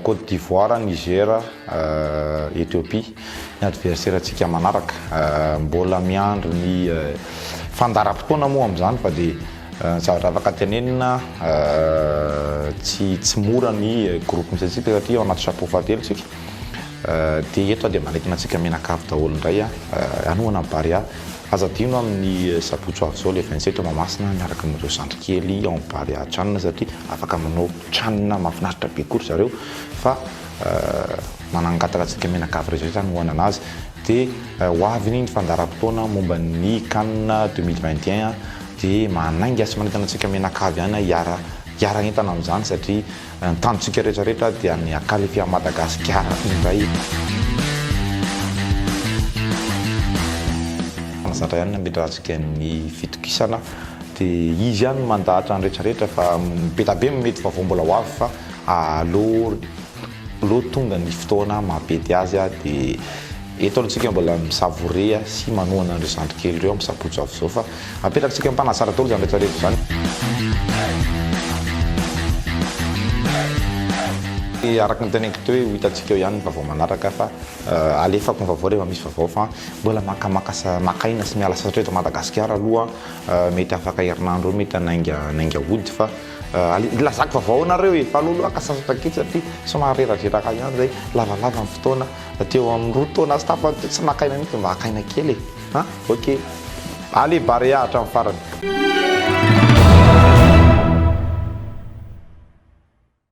Côte d'Ivoire, Niger, Ethiopie ny adversaire-ntsika manaraka. Mbola miandry ny fandaharam-potoana moa amin'izany fa dia ny zavatra afaka tenenina tsy tsy mora ny groupe misy antsika satria ao anaty chapeau fahatelo tsika. Dia eto aho dia manentana antsika mianakavy daholo indray hanohana ny Barea. Aza adino amin'ny sabotsy ho avy izao le 27 ao Mahamasina miaraka amin'ireo zandry kely ao amin'ny Barea Chan satria afaka manao Chan mahafinaritra be koa ry zareo fa manangataka antsika mianakavy rehetra hanohana anazy. Dia ho avy ny fandaharam-potoana momba ny Can 2021 dia manainga sy manentana antsika mianakavy ihany hiara hiara-hientana amin'izany satria Ny tanjontsika rehetra rehetra dia ny hakalifia an'i Madagasikara indray. Zatra ihany ny hametrahantsika ny fitokisana dia izy ihany no mandahatra ny rehetra rehetra fa be da be ny mety vaovao mbola ho avy fa aleo aleo tonga ny fotoana mampety azy dia eto aloha tsika mbola mi-savourer sy manohana an'ireo zandry kely ireo amin'ny sabotsy ho avy izao fa Apetrakintsika amin'ny mpanazatra daholo izany rehetra rehetra izany. Araka ny teneniko teo hoe ho hitantsika eo ihany ny vaovao manaraka fa alefako ny vaovao rehefa misy vaovao fa mbola makamaka maka aina sy miala sasatra eto Madagasikara aloha mety afaka herinandro eo mety hanainga hanainga hody fa ilazako vaovao anareo e fa aleo aloha haka sasatra kely satria somary reradreraka ihany izay lavalava ny fotoana teo amin'ny roa taona sy tapany teo tsy naka aina mihitsy mba haka aina kely e. An! Ok. Allez Barea hatramin'ny farany.